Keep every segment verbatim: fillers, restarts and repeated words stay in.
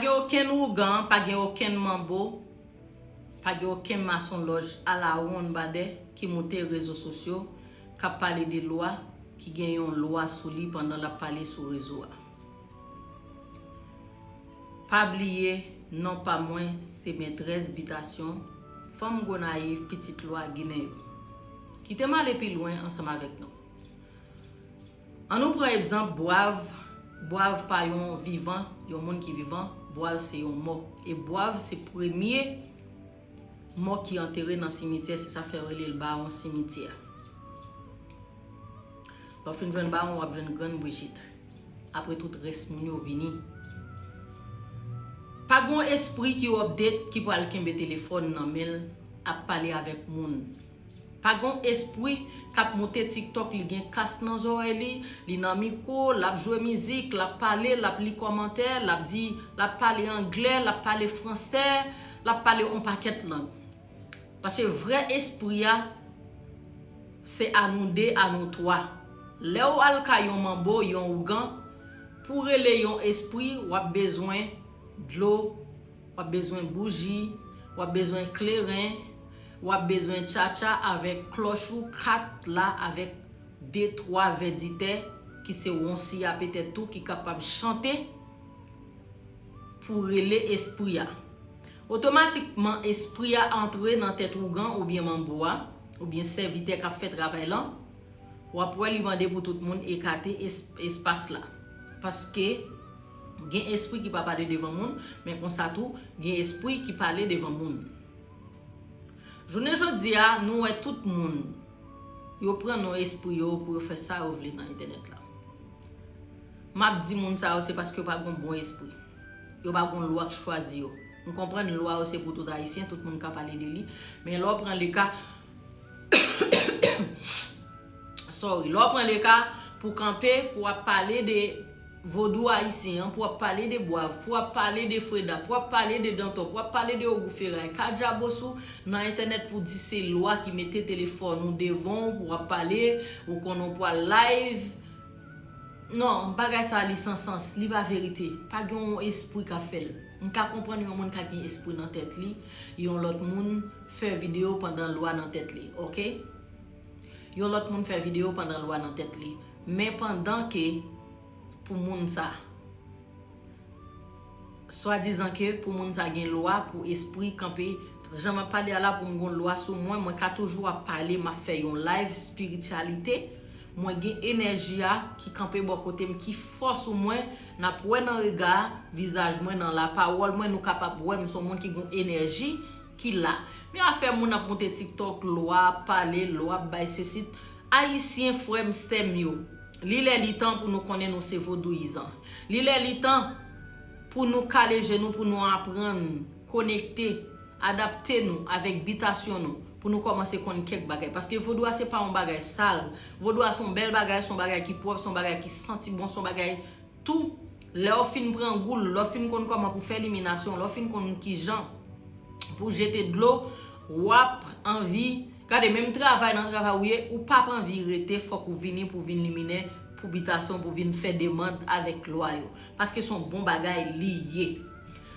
Gen okenn ougan, pa gen okenn manbo, pa gen okenn masonlòj alawonnbadè ki moute rezo sosyo k ap pale de lwa ki gen yon lwa sou li pandan l ap pale sou rezo a. Pa bliye, non pa mwen se Mètrès Bitasyon, fanm Gonayiv, pitit lwa ginen yo. Kite m ale pi lwen ansanm avèk nou. Ann nou pran egzanp Bwav. Bwav pa yon vivan, yon moun ki vivan. Bwav se yon mò. E Bwav se premye mò ki antere nan simityè, se sa fè yo rele l Bawon Simityè. Lè w fin jwenn Bawon, w ap jwenn Grann Brijit. Apre tout rès moun yo vini. Pa gon espri ki update ki pral kenbe telefòn nan men l ap pale avèk moun. Pa gon espri k ap moute TikTok, li gen kas nan zòrèy li, li nan mikwo, l ap jwe mizik, l ap pale, l ap li kòmantè, l ap di, l ap pale anglè, l ap pale fransè, l ap pale on pakèt lang. Paske vrè espri a, se a nou de, a nou twa. Lè w al kay yon manbo, yon ougan, pou rele yon espri, w ap bezwen dlo, w ap bezwen bouji, w ap bezwen kleren, w ap bezwen tchatcha avèk klòch ou, kat la avèk de, twa vèditè ki se wonsi a petèt tou ki kapab chante pou rele espri a. Otomatikman, espri a antre nan tèt ougan oubyen manbo a, oubyen sèvitè k ap fè travay lan, w ap wè li mande pou tout moun ekate es-, espas la. Paske gen espri ki pa pale devan moun, men konsa tou, gen espri ki pale devan moun. Jounen jodi a, nou wè tout moun, yo pran non espri yo pou yo fè sa yo vle nan entènèt la. M ap di moun sa yo, se paske yo pa gon bon espri. Yo pa gon lwa k chwazi yo. M konprann lwa yo se pou tout Ayisyen, tout moun ka pale de li. Men lè w pran le ka, sorry, lè w pran le ka pou kanpe, pou w ap pale de vodou ayisyen an, pou w ap pale de Bwav, pou w ap pale de Freda, pou w ap pale de Dantò, pou w ap pale de Ogou Feray, Kadjabosou, nan entènèt pou di se lwa ki mete telefòn ou devan w, pou w ap pale, ou konnen w pral live. Non, bagay sa li san sans, li pa verite. Pa gen yon espri k ap fè l. M ka konprann yon moun ka gen espri nan tèt li, yon lòt moun fè videyo pandan lwa nan tèt li, oke? Yon lòt moun fè videyo pandan lwa nan tèt li. Men pandan ke pou moun sa, swadizan ke pou moun sa gen lwa pou espri kanpe, jan m ap pale a la, pou m gon lwa sou mwen, mwen ka toujou ap pale, m ap fè yon live spirityalite, mwen gen enèji a ki kanpe bò kote m, ki fò sou mwen, n ap wè nan rega vizaj mwen, nan lapawòl mwen, nou kapab wè m se yon moun ki gon enèji ki la. Men afè moun ap moute TikTok, lwa ap pale, lwa ap bay sesi. Ayisyen, frè m, sè m yo, li lè li tan pou nou konnen nou se vodouyizan. Li lè li tan pou nou kale je nou, pou nou aprann konekte, adapte nou avèk bitasyon nou, pou nou kòmanse konn kèk bagay. Paske vodou a se pa yon bagay sal. Vodou a se yon bèl bagay, se yon bagay ki pwòp, se yon bagay ki santi bon, se yon bagay tou, lè w fin pran gou l, lè w fin konn kòman pou fè liminasyon, lè w fin konn kijan pou jete dlo, w ap anvi, gade, menm travay nan travay ou ye, ou p ap anvi rete, fòk ou vini pou vin liminen, pou bitasyon, pou vin fè demann avèk lwa yo. Paske se yon bon bagay li ye.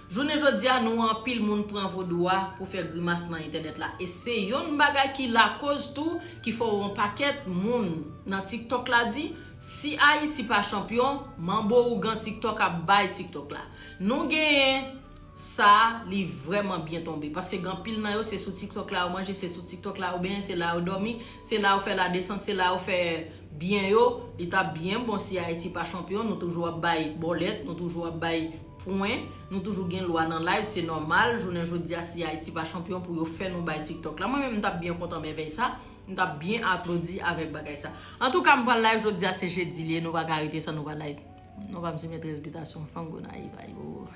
Jounen jodi a, nou wè anpil moun pran vodou a pou fè grimas nan entènèt la. E se yonn bagay ki lakoz tou, ki fè yon pakèt moun nan TikTok la di, si Ayiti pa chanpyon, manbo ougan TikTok ap bay TikTok la. Nou genyen sa, li vrèman byen tonbe. Paske gen anpil nan yo, se sou TikTok la yo manje, se sou TikTok la yo benyen, se la yo dòmi, se la yo fè ladesant, se la yo fè byen yo. Li t ap byen bon si Ayiti pa chanpyon, nou toujou ap bay bòlèt, nou toujou ap bay pwen, nou toujou gen lwa nan live, se nòmal, jounen jodi a, si Ayiti pa chanpyon, pou yo fè nou bay TikTok la. Mwen menm, m t ap byen kontan mèvèy sa, m t ap byen aplodi avèk bagay sa. Antouka, m pral live jodi a, se jedi li ye, nou pa ka rete san nou pa live. Non pa m se Mètrès Bitasyon, fanm Gonayiv, ayibobo.